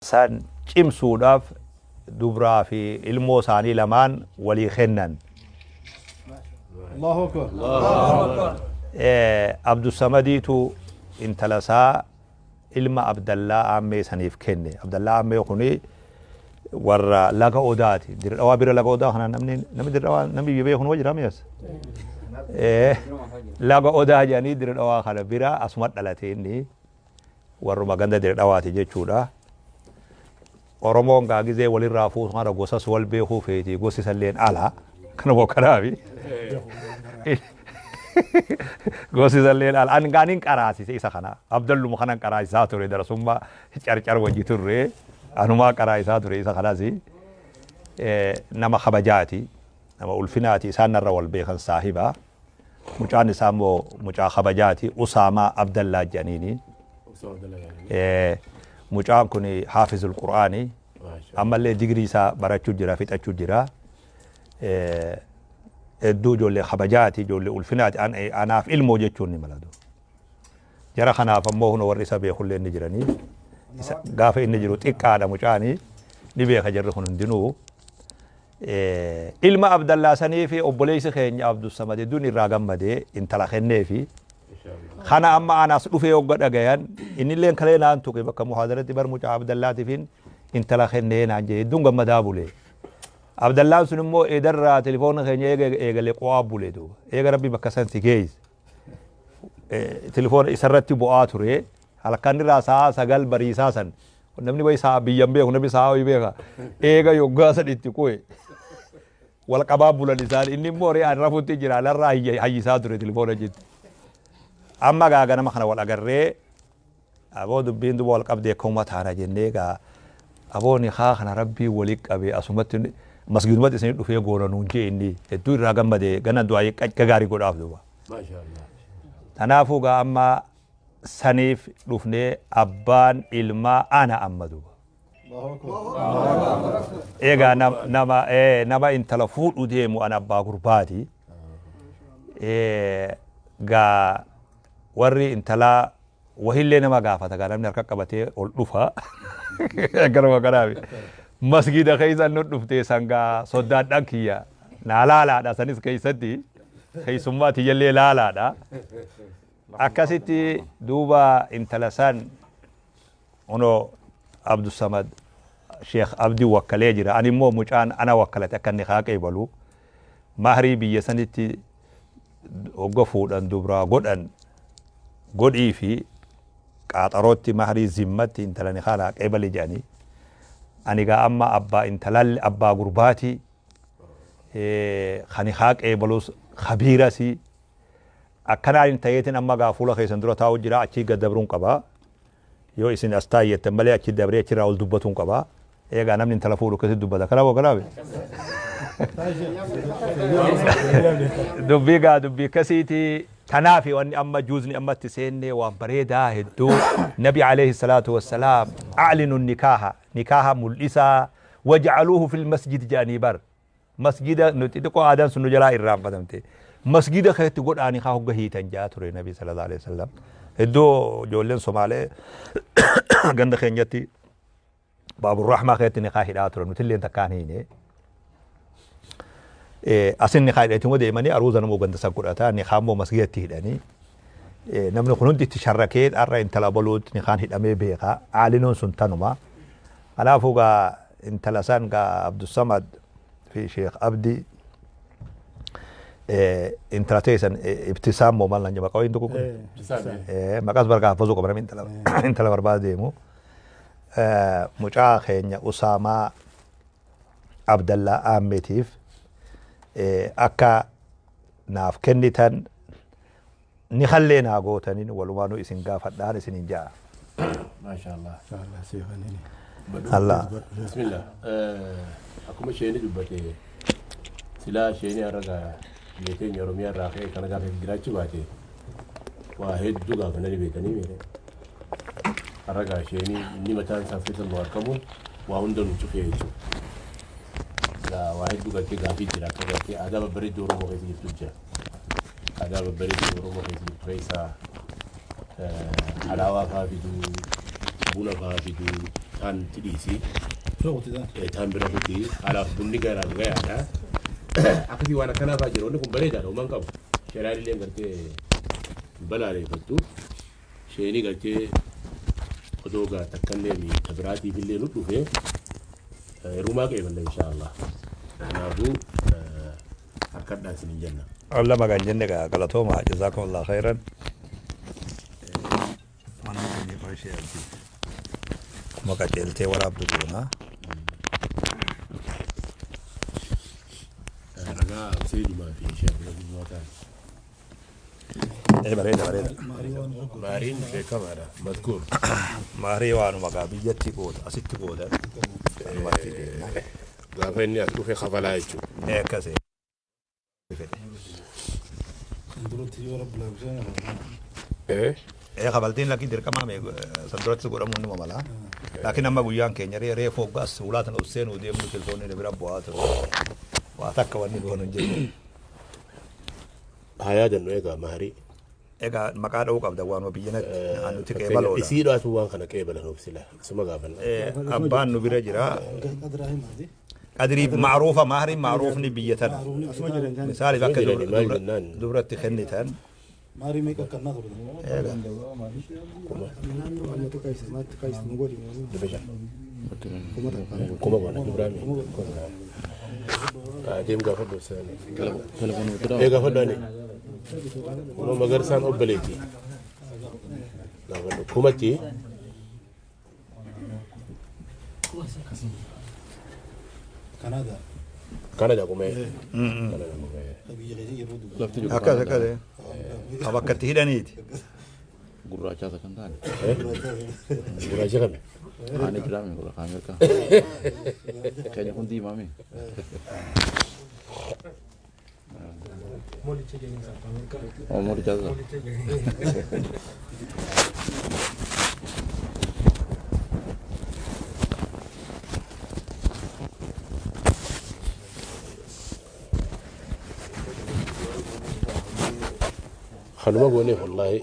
San cimsuudhaaf dubraa fi ilmoo isaanii lamaan walii kennan. Allahu Akbar. Abdussamadiitu intala isaa ilma Abdallaa Aammee saniif kenne. Abdallaa Aammee kuni warra laga Odaati. Dirdhawaa bira laga Odaa kana namni namni Dirdhawaa namni biyya beeku numa jira mi'as. Laga Odaa jedhanii Dirdhawaa kana bira asuma dhalate inni. Warruma ganda Dirdhawaati jechuudha. Oromoon gaa gizee walirraa fuutu kana gosas wal beekuu feeti, gosi isalleen ala. Kanuma kanaafi. Gosi isalleen ala. An gaanin qaraasise isa kana. Abdalluma kanan qaraasisaa ture, darasummaa Carcar wajji turre. Anumaa qaraa'isaa ture isa kanas. Nama kabajaati. Nama ulfinaati. Isaan narra wal beekan saahiba. Mucaan isaa immoo mucaa kabajaati. Usaamaa Abdallaa jedhaniini. Mucaan kun haafizul Qur'aani. Ammallee digirii isaa barachuu jira, fixachuu jira. Hedduu ijoollee kabajaati, ijoollee ulfinaati. Anaaf ilmoo jechuun ni mala. Jara kanaaf ammoo hunoo warri isa beekullee ni jiranii. Gaafa inni jiru xiqqaadha mucaani. Ni beeka jarri kun hundinuu. Ilma Abdallaa sanii fi obboleessi keenya Abdussamad hedduun irraa gammadee intala kenneefi. Kana amma anas dhufee hogga dhagayan, innilleen kalee naan tuqe bakka muhaadaratti, bar mucaa Abdallaatiifin intala kennee naan jedhe, hedduun gammadaa bule. Abdallaan sun immoo eedarraa telefoona keenya eega eegale qo'aa bule duuba. Eega Rabbi bakka san si geesse. Telefoona isarratti bu'aa ture. Halkan irraa sa'a 9 bariisaa san, namni wayi sa'a biyyan beeku, namni sa'a wayi beeka, eega yoggaa san itti qu'e wal qabaa bulan isaan. Inni immoo re'aan rafutti jira, narraa hayyisaa ture telefoona jetti. Amma gaa ganama kana wal agarree, aboo dubbiin duba wal qabdee akkuma taana jennee, gaa aboo nikaa kana Rabbii wali qabee asumatti masgiidumatti isin dhufee goona nuun jee. Inni hedduu irraa gammadee gana du'aa gagaarii godhaaf duuba. Kanaafuu gaa amma saniif dhufnee, abbaan ilmaa ana amma duuba. Egaa nama intala fuudhu deemu ana abbaa gurbaati. Gaa warri intalaa wahillee nama gaafata, gaa namni harka qabatee ol dhufa. Garuma kanaafi. Masgiida keessa nu dhuftee sangaa soddaadhaan kiyya naa laalaadha, sanis keessatti keessummaa tiyyallee laalaadha. Akkasitti duuba intala san kunoo Abdussamad Sheekh Abdii wakkalee jira. Ani immoo mucaan ana wakkalate akka inni haa qeebalu. Mahrii biyya sanitti hogga fuudhan dubraa godhan godhii fi qaaxarootti mahrii zimmatti intala ni haa qeebali jedhanii. Ani gaa amma abbaa intalalli abbaa gurbaati. Kan haa qeebalus kabiirasi. Akkanaan hin ta'eetiin amma gaa fuula keessan dura taa'u jira, achii gad dabruun qaba. Yoo isin as taa'i jettan malee achi dabree achirraa ol dubbatuun qaba. Eegaa namni intala fuudhu akkasitti dubbata. Kanaafuu kanaaf. Dubbii gaa dubbii akkasiiti. Kanaaf wanni amma juuzni amma itti seenne waan bareedaa hedduu. Nabi alayhi salaatu wassalaam a'linu nikaaha, nikaaha mul'isaa, waj'aluuhu fil masjid jedhanii bar. Masjida nuti xixiqqoo aadaan sun nu jalaa irraanfatamte. Masjida keessatti godhaanii haa hogga hiitan jaa ture Nabi sallallahu alaihi wasallam. Iddoo ijoolleen Somaalee ganda keenyatti Baabur Rahmaa keessatti nikaa hidhaa ture, nuti illee takkaan hiine. Asin nikaa hidhatuma deemanii aruuza nama ganda san godhata, nikaa immoo masjidatti hidhanii. Namni kun hundi itti sharrakee har'a intala baluutti nikaan hidhamee beeka. Aalinoon sun tanuma. Kanaafuu gaa intala san gaa Abdussamad fi Sheekh Abdi intala teessan Ibtisaam moo maal naan jedha maqaa wayiin tokko kun. Maqaas barkaa haffazuu qaba namni intala barbaada deemu. Mucaa keenya Usaamaa Abdallaa Aammeetiif akka naaf kennitan ni kallee naa gootaniin walumaanuu isin gaafadhaan isinin ja'a. Maashaallah. Allah. Bismillah. Akkuma isheeni dubbate, silaa isheeni har'a gaa biyya teenya Oromiyaa irraa ka'e kana gaafa jiraachuu baate waa hedduu gaafananii beekanii meere. Har'a gaa isheeni inni mataan isaa keessa nu argamuun waa hunda nu cufee jechuudha. Gaa waa hedduu gartee gaafii jira, akka gartee aadaa babbareedduu Oromoo keessa jirtu jira. Aadaa babbareedduu Oromoo keessa jirtu keessaa halaawaa fa'aa fiduu, buna fa'aa fiduu, Taan tidhiisi. Taan bira kuti. Alaaf bunni garaaf gayaadha. Akkasii waan akkanaa fa'aa jiru. Wanni kun bareedaadha. Uumaan qabu. Sharaan illee gartee balaaleeffattu. Isheenii gartee odoo gaa takkallee ta biraatiif illee nu dhufe heerumaa qeeballa inshaallah. Kanaafuu harkadhaan isin hin jenna. Allah magan jenne gaa galatooma jazakumullah khairan. Mana keenya qarshee abdii. Kuma qaceeltee waraabdu goona. Ragaa Seedumaa fi Sheekh Abdul ta'an. Ee bareeda bareeda. Maariin beekamaadha. Mazkuur. Maarii waanuma gaa biyyatti qooda asitti qoodan. Kanumatti deemna. Gaafa inni as dhufe kafalaa jechuudha. Ee akkasii. Ee Ee kafaltiin lakki dirqamaa mee san durattis godhamuun nima mala. Laakiin amma guyyaan keenya ree reefu hoggaas ulaa tana ol seenuu deemnu telefoonni nu bira bu'aa ture. Waa takka wanni goonu hin jiru. Haa yaadannu egaa maarii. Egaa maqaa dha'uu qabda waanuma biyyanatti nuti qeebaloodha. Isiidhaatu waan kana qeebalanuuf sila isuma gaafanna. Abbaan nu bira jira. Qadirii ma'ruufa maariin ma'ruufni biyya tana. Misaaliif akka Asuma jirani maal jennaan? dubratti kennitan. Maarii meeqa kannaa ture? Kuma. Kuma goona Ibraahim. Deem gaafadhu isaanii. Ee gaafadhu ani. Kuma magarsaan obboleetti. Gaafadhu kumatti. Kanada. Kanada kumee. Kanada kumee. Biyya keessa yeroo dubbatu. Akkas akkas. Ka bakka itti hidhaniiti. Gurraacha isa kan taane. Gurraacha kami? Ani jiraame gurra Ameerikaa. Keenya kun diimaame. Oh, molicha isa. Kanuma gooneef wallaahi.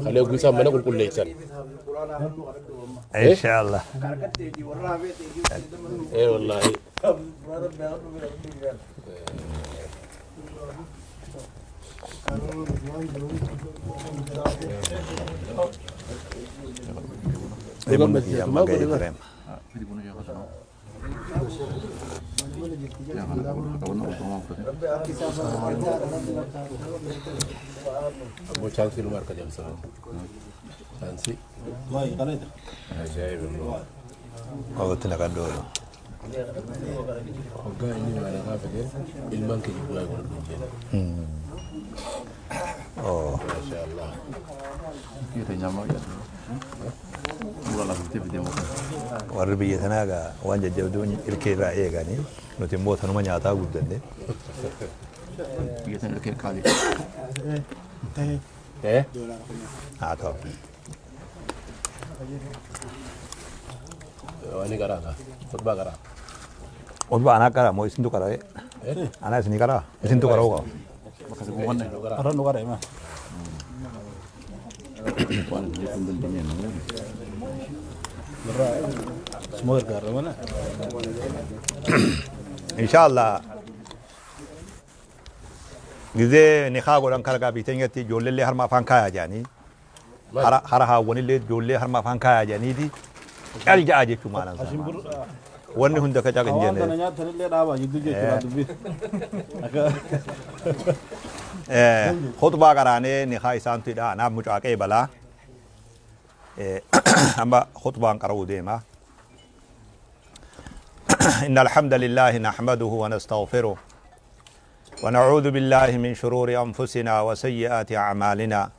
Kalee guusaa mana qulqulleessan. Inshaallah. Ee wallaahi. Deemuun kiyya amma ga'ee tureema. Fidi buna ishee akkasuma. Yaa kana qabannoo qulqullummaa fudhate. Ammoo chaansii numa harka jamsa. Chaansii. Waa'ee qaleeta. Ajaa'iba. Walitti naqan dhoolu. Hoggaa inni maal gaafate ilmaan keenya bu'aa godhadhu hin jedhu. Oh. Maasha Allah. Biyya teenyaa maal jedhu? Gurra lafiftee fidee muka. Warri biyya tanaa egaa waan jajjabduun ilkee irraa eeganii nuti immoo tanuma nyaataa guddanne. Biyya tana ilkee qaalii. Ee? Haa ta'u. Waan garaa kaa. Khutbaa garaa. Khutbaa anaa qaraa moo isintu qara'e? Anaa isinii qaraa? Isintu qara'uu qaba. Bakka si buufanne. Arra nu qara himaa. Waan jechuu hin dandeenye. Suma gargaarra mana. Inshaallah gizee nikaa godhan kalagaa biiteenyatti ijoolleellee harma afaan kaayaa jedhanii hara haawwanillee ijoollee harma afaan kaayaa jedhaniiti cal ja'a jechuu maalan isaa. Wanni hunda ka caqa hin Waan kana jenne. nyaatanillee dhaabaa jidduu jechuudha dubbii. Akka Khutbaa qaraanee nikaa isaantu hidha anaaf mucaa qeebalaa. Amma khutbaan qara'uu deema. إن الحمد لله نحمده ونستغفره ونعوذ بالله من شرور أنفسنا وسيئات أعمالنا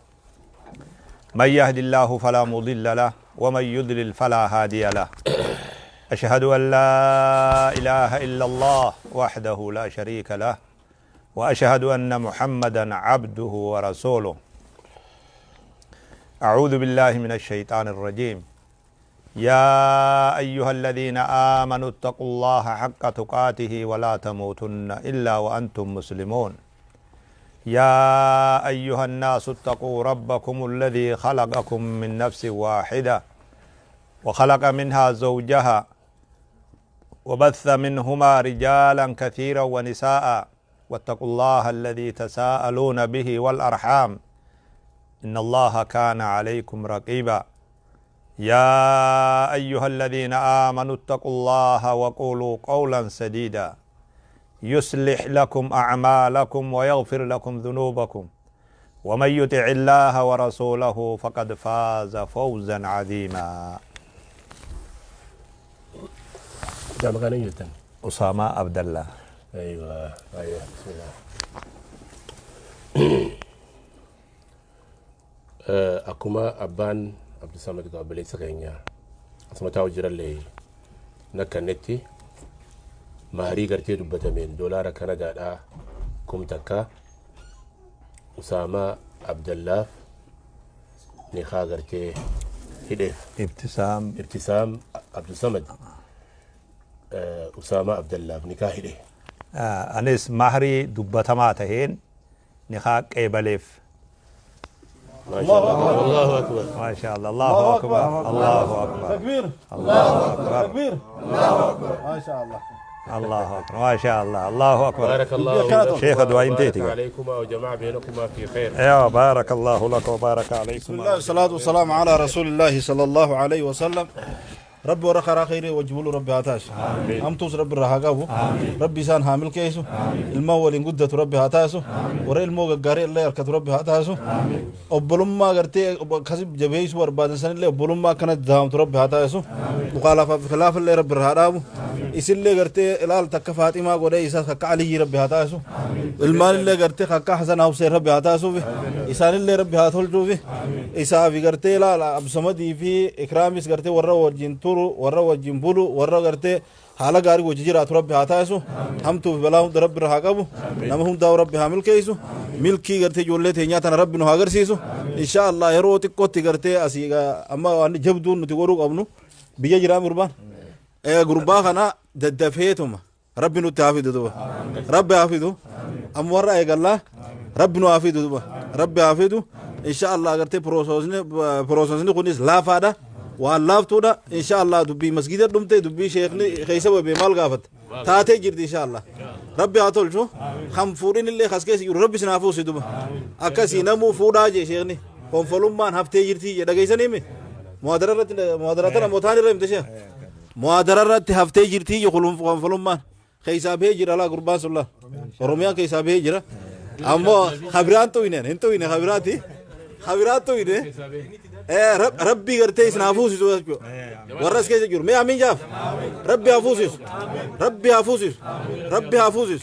من يهد الله فلا مضل له ومن يضلل فلا هادي له أشهد أن لا إله إلا الله وحده لا شريك له وأشهد أن محمدا عبده ورسوله أعوذ بالله من الشيطان الرجيم يا أيها الذين آمنوا اتقوا الله حق تقاته ولا تموتن إلا وأنتم مسلمون يا أيها الناس اتقوا ربكم الذي خلقكم من نفس واحدة وخلق منها زوجها وبث منهما رجالا كثيرا ونساء واتقوا الله الذي تساءلون به والأرحام إن الله كان عليكم رقيبا يا أيها الذين آمنوا اتقوا الله وقولوا قولا سديدا يصلح لكم أعمالكم ويغفر لكم ذنوبكم ومن يطع الله ورسوله فقد فاز فوزا عظيما. أسامة عبد الله. أيوة أيوة بسم الله. Akkuma abbaan Abdisamad obboleessa keenya asuma taa'u jirallee nakkannetti maarii gartee dubbatameen doolaara Kanadaadhaa 1000 Usaamaa Abdallaaf nikaa gartee hidheef. Ibtisaam. Ibtisaam Abdusamad Usaamaa Abdallaaf nikaa hidhe. Anis mahrii dubbatamaa taheen nikaa qeebaleef. ما شاء الله الله أكبر. ما شاء الله الله أكبر الله أكبر. تكبير. الله أكبر. تكبير. الله أكبر. ما شاء الله. الله أكبر ما شاء الله الله أكبر. بارك الله شيخ دعاء بارك عليكما وجمع بينكما في خير. ايوه بارك الله لك وبارك عليكم. بسم الله والصلاة والسلام على رسول الله صلى الله عليه وسلم. ربي ورخ خيري وجبلو ربي هاتاش. أمتوس ربي رهاقابو. ربي سان حامل كيسو. المولين قدة ربي هاتاسو. ورا الموجة قاري الله يركض ربي هاتاسو. أبلما قرتي كسب جبهيس ورباد سن اللي أبلما كانت دامت ربي هاتاسو. مخالفة في خلاف اللي ربي رهاقابو. إس اللي قرتي الآل تكفات ما قولي إساس خك علي ربي هاتاسو. المال اللي قرتي خك حسن أو سير ربي هاتاسو في. إسان اللي ربي هاتول في. إسا في قرتي لا أبسمدي في إكرامي قرتي ورا وجنتور warra wajjin bulu warra gartee haala gaarii wajji jiraatu rabbi haa taasisu hamtuuf balaa hunda rabbi irra haa qabu nama hundaa'u rabbi haa milkeessu milkii gartee ijoollee teenyaa tana rabbi nu haa agarsiisu insha Allah yeroo xiqqootti gartee asii amma waan jabduun nuti godhuu qabnu biyya jiraa gurbaan gurbaa kana daddafeetuma rabbi nutti haa fidu duba rabbi haa fidu amma warra eegallaa rabbi nu haa fidu duba rabbi haa fidu insha Allah gartee piroososni kunis laafaadha. والله تودا إن شاء الله دبي مسجد دمتي دبي شيخني خيسة بمال قافت تاتي جرد إن شاء الله ربي عطول شو خمفورين اللي خسكيس يقول ربي سنافوس دبا أكاسي نمو فودا جي شيخني كونفلوم مان هفتي جرتي جدا كيسة نيمي مؤادرة موتاني رحم تشيا مؤادرة هفتي جرتي يقولون كونفلوم مان خيسة بيجر على قربان الله روميا خيسة بيجر أما خبران توينين انتو وين خبراتي خبرات توينين ربي قرتي سنافوس ورس كيس جور مي امين جاف ربي افوسس ربي افوسس ربي افوسس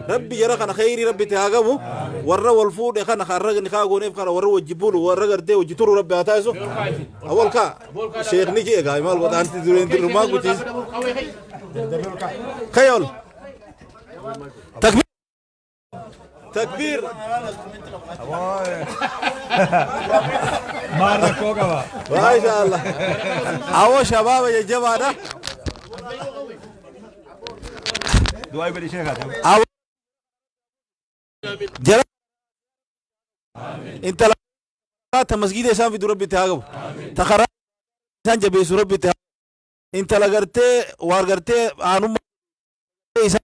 ربي يرى خنا خيري ربي تهاجمو ورا والفود خنا خرج نخاغو نيف خنا ورا وجبولو ورا قرتي وجتورو ربي اتاسو اول كا شيخ نجي غاي مال قد انت دورين دور ما قلت خيول تكبير تكبير ما شاء الله أو شباب يا جماعة دعاء بدي شيخ أو جرا أنت لا تمسجد إسام في ربي تهاجم تخرج إنسان جبيس ربي تهاجم أنت لا قرتي وارقرتي عنهم إسام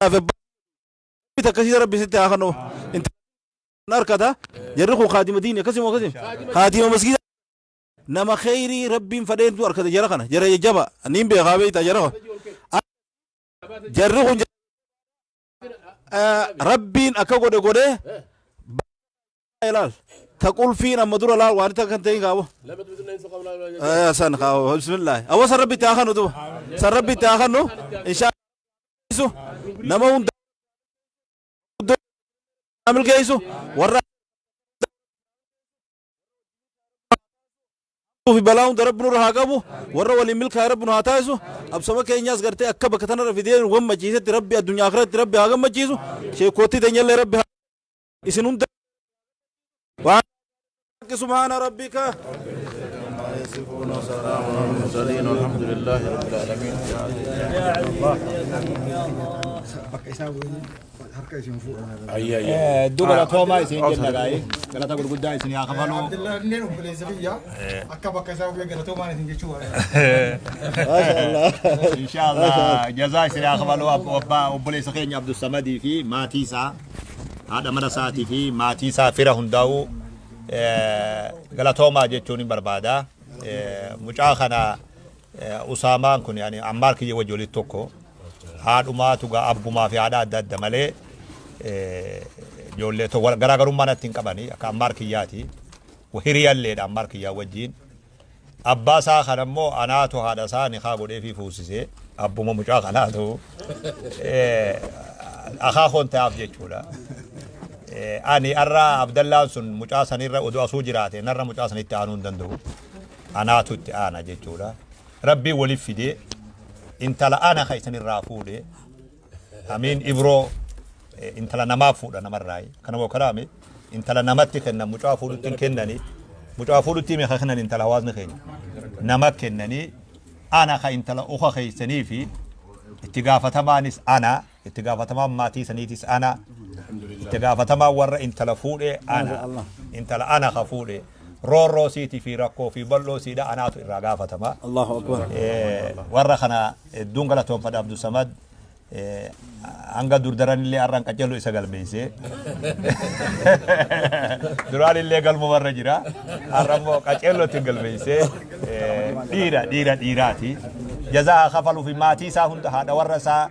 في تكسير ربي ستة آخر أنت نركض جرخو خادم ديني قسم وقسم خادم مسجد نما خيري ربي فدين تو أركض جرخنا جرى جبا نيم بغابة تجرخ جرخو ربي أكو قد قد إلال تقول فينا مدور لا وارث كنتين قابو سن قابو بسم الله أول سر ربي تأخنو تو سر ربي تأخنو إن شاء الله نما عمل كيسو ورا في بلاون درب نور هاقبو ورا ولي ملك رب نور هاتاسو أبسما كينياس قرتي أكبا كتنا في وما جيزة ربي الدنيا آخرت ربي هاقم ما جيزو شيء كوتي دنيا اللي ربي إسنون سبحان ربك يصفون وسلام على المرسلين والحمد لله رب العالمين. Bakka isaa bu'ee harka isin fuudha. Ayya ayya. Hedduu galatoomaa isin jenna gaa'ee galata gurguddaa isin haa kafaluu. Abdullah illee obboleessa biyya akka bakka isaa bu'ee galatoomaan isin jechuu Inshallah jazaa isin haa kafaluu abbaa obboleessa keenya Abdussamadii fi maatii isaa, haadha mana isaatii fi maatii isaa, fira hundaa'uu galatoomaa jechuun hin barbaada. Mucaa kana, Usaamaan kun, yani Ammaar kiyya wajji walitti tokko, haadhumaatu gaa abbumaa fi haadha adda adda malee ijoollee garaagarummaa natti hin qabani, akka Ammaar kiyyaati. Hiriyalleedha Ammaar kiyyaa wajjiin. Abbaa isaa kana immoo anaatu haadha isaa nikaa godhee fi fuusisee, abbuma mucaa kanaatu akaakoon ta'aaf jechuudha. Ani har'a Abdallaan sun mucaa sanirra oduu asuu jiraate narra mucaa sanitti aanuu hin danda'u. Anaatu itti aana jechuudha. Rabbiin waliif fidee intala ana ka isinirraa fuudhe, Amiin Ibroo, intala namaa fuudha namarraa kana moo karaame intala namatti kennan, mucaa fuudhutti hin kennani, mucaa fuudhutti meeqa kennan, intala hawaasni keenya nama kennanii, ana ka intala uka keessanii fi itti gaafatamaanis ana, itti gaafatamaan maatii saniitis ana, itti gaafatamaan warra intala fuudhe ana, intala ana ka fuudhe roorroo siitii fi rakkoo fi bal'oo siidha anaatu irraa gaafatama. Allahu akbar. Warra kana hedduun galatoonfadha. Abdussamad hanga durdaranillee har'an qaccaluu isa galmeesse. Duraan illee galmumarra jira. Har'a immoo qaceellootti galmeesse. Dhiira dhiira dhiiraati. Jazaa haa kafaluu fi maatii isaa hunda, haadha warra isaa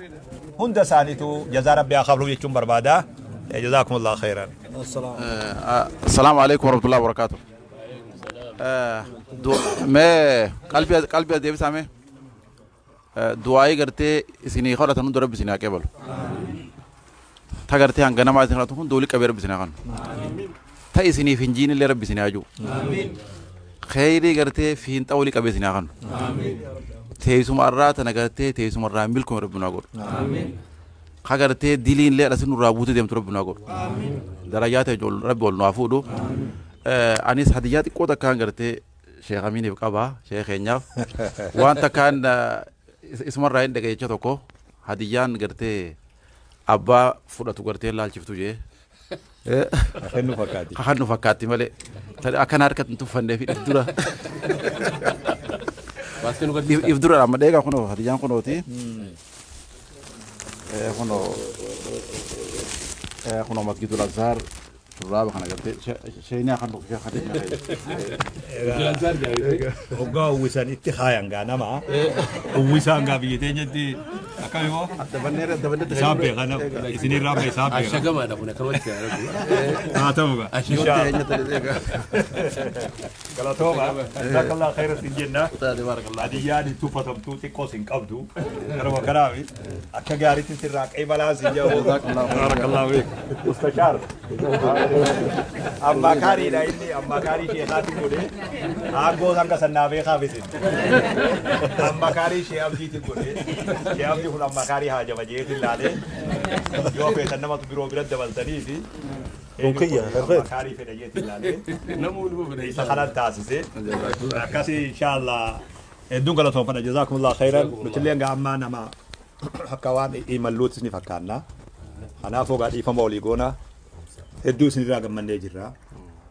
hunda isaaniitu jazaa Rabbi haa kafaluu jechuun barbaada. Jazaakumullahu khairan. Assalamu alaikum warahmatullahi wabarakatuh. Mee qalbii qalbii as deebisaa, mee du'aayii gartee isinii kadhatan hunda Rabbi isinii haa qeebalu. Ta gartee hanga namaa isin kadhatu hunda olii qabee Rabbi isinii haa kennu. Ta isiniif hin jiin illee Rabbi isinii haa jiru. Kheyrii gartee fiinxa olii qabee isinii haa kennu. Teessuma irraa tana gartee teessuma irraa milkoome Rabbi nu haa godhu. Ka gartee diliin illee dhasin nurraa buutee deemtu Rabbi nu haa godhu. Darajaa ta'e Rabbi ol nu haa fuudhu. Anis hadiyyaa xiqqoo takkaan gartee Sheekh Aminiif qaba, sheekh keenyaaf. Waan takkaan isumarraa hin dhagaye jecha tokko, hadiyyaan gartee abbaa fudhatu gartee laalchiftu jee. Kennu fakkaati. Kan nu fakkaatti malee. Akkana harkatti hin tuffannee fi if dura. Baastee nu gadhiista. If dura amma dheegaa kunoo hadiyyaan kunooti. Kunoo kunoo Masjidul Azhar shurraaba kana gartee sheenyaa kan dhufu sheekh Azhar. Hoggaa uwwisan itti haayan gaa nama. Uwwisaan gaa biyya teenyatti akkami moo? Isaan beekan, isinirraa amma isaan beekan. Ashagamaadha kun akkanumatti yaadatu. Haa ta'u gaa. Galatooma. Jazakallah khairan sin jenna. Hadiyyaan hin tuffatamtuu, xiqqoos hin qabdu. Karuma kanaafi akka gaariitti sirraa qeebalaa sin jedhu. Barakallahu fiik. Mustashaar. Ammaa kaariidha inni, ammaa kaarii sheekaatiin godhee aangoo hanga sannaa beekaaf isin. Amma kaarii shee abdiitiin godhee, shee abdii kun amma kaarii haajama jeetiin laalee, yoo feetan namatu biroo bira dabaltanii fi Kun kiyya, amma kaarii fedha jeetiin laalee Namoonni immoo fedha isa kanan taasise akkasii. Inshallah hedduun galatoonfadha. Jazakumullah khairan. Nutillee hanga ammaa nama akka waan imalluutis ni fakkaanna, kanaafuu gaa dhiifama olii goona. Hedduu isinirraa gammannee jirra.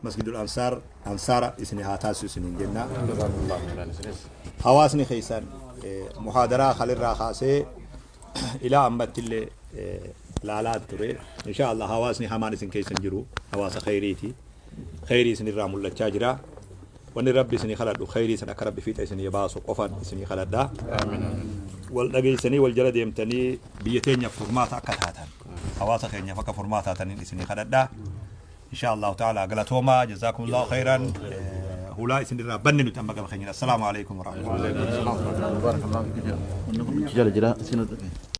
Masjidul Ansaar ansaara isin haa taasisu isiniin jenna. Hawaasni keessan muhaadaraa kalirraa kaasee ilaa ammatti illee laalaa ture. Insha Allah hawaasni hamaan isin keessan jiru hawaasa khayriiti. Khayrii isinirraa mul'achaa jira. Wanni Rabbi isinii kadhadhu khayrii san akka Rabbi fiixa isinii baasu qofan isinii kadhadha. Wal dhageessanii wal jala deemtanii biyya teenyaaf furmaata akka taatan, hawaasa keenyaaf akka furmaata taataniin isinii kadhadha. Insha Allahu ta'ala galatoomaa, jazakumullahu khairan. Hulaa isinirraa banne nuti amma gama keenyaan. Assalaamu alaikum warahmatullahi. Jala jira.